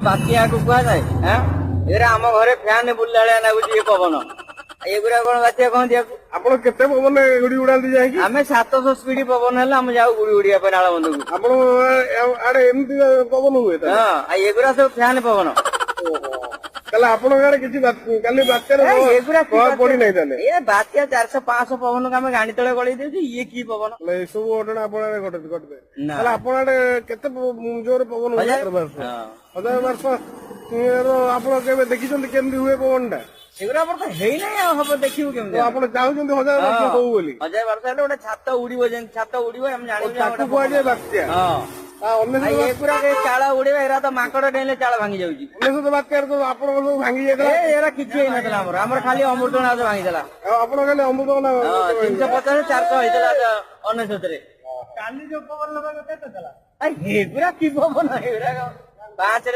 ବାତ୍ୟାକୁ କୁହାଯାଏ। ଏରା ଆମ ଘରେ ଫ୍ୟାନ ବୁଲିଲା ଭଳିଆ ଲାଗୁଛି ଏ ପବନ। ଏଗୁରା କଣ ବାତ୍ୟା କହନ୍ତି ୟାକୁ? ଆପଣ କେତେ ପବନ ଗୁଡି ଉଡାନ୍ତି ଯାଇକି? ଆମେ 700 ସ୍ପିଡ ପବନ ହେଲେ ଆମେ ଯାଉ ଗୁଡି ଉଡିବା ପାଇଁ ନାଳବନ୍ଧକୁ। ଆପଣ ଆଡେ ଏମିତି ପବନ ହୁଏ ତାହେଲେ? ହଁ, ଆଉ ଏଗୁରା ସବୁ ଫ୍ୟାନ ପବନ। ତାହେଲେ ଆପଣଙ୍କ ଆଡେ କିଛି କାଲି ବାତ୍ୟାର ଏଗୁରା କି ପ୍ରଭାବ ବାତ୍ୟା? ପଡିନାହିଁ ତାହେଲେ? ଏ ବାତ୍ୟା 400 500 ପବନକୁ ଆମେ ଗାଣ୍ଡି ତଳେ ଗଳେଇ ଦେଉଛୁ। ଇଏ କି ପବନ? ତାହେଲେ ଏସବୁ ଘଟଣା ଆପଣ ଆଡେ ଘଟିଥାଏ? ନା। ତାହେଲେ ଆପଣ ଆଡେ କେତେ ଜୋରେ ପବନ ହୁଏ? ହଜାର। 1200। ହଁ। 1000 1200 ଆପଣ କେବେ ଦେଖିଛନ୍ତି କେମିତି ହୁଏ ପବନ ଟା? ଏଗୁରା ଆମର ତ ହେଇନାହିଁ, ଆଉ ହବ ଦେଖିବୁ କେମିତି? ତ ଆପଣ ଚାହୁଁଛନ୍ତି 1000 1200 ହଉ ବୋଲି? 1000 1200 ହେଲେ ଗୋଟେ ଛାତ ଉଡିବ, ଯେମିତି ଛାତ ଉଡିବ ଆମେ ଜାଣିବୁ ଯେ ତାକୁ ଗୋଟେ କୁହାଯାଏ ପବନ। ବାତ୍ୟା। ହଁ। ଆଉ ଆଉ 99 ଏଗୁରା ଏ ଚାଳ ଉଡିବ, ଏରା ତ ମାଙ୍କଡ ଡେଇଁଲେ ଚାଳ ଭାଙ୍ଗି ଯାଉଛି। 99 ବାତ୍ୟାରେ ତ ଆପଣଙ୍କ ସବୁ ଭାଙ୍ଗି ଯାଇଥିଲା। ଏରା କିଛି ହେଇନଥିଲା ଆମର, ଆମର ଖାଲି ଅମୃତଭଣ୍ଡା ଗଛ ଭାଙ୍ଗିଥିଲା। ଆଉ ଆପଣ ଖାଲି ଅମୃତଭଣ୍ଡା ହଁ, 350 400 ହେଇଥିଲା 99ରେ। କାଲି ଯୋଉ ପବନ ଲଗା କେତେ ଥିଲା? ଏଗୁରା କି ପବନ? ଏଗୁରା 5ରେ।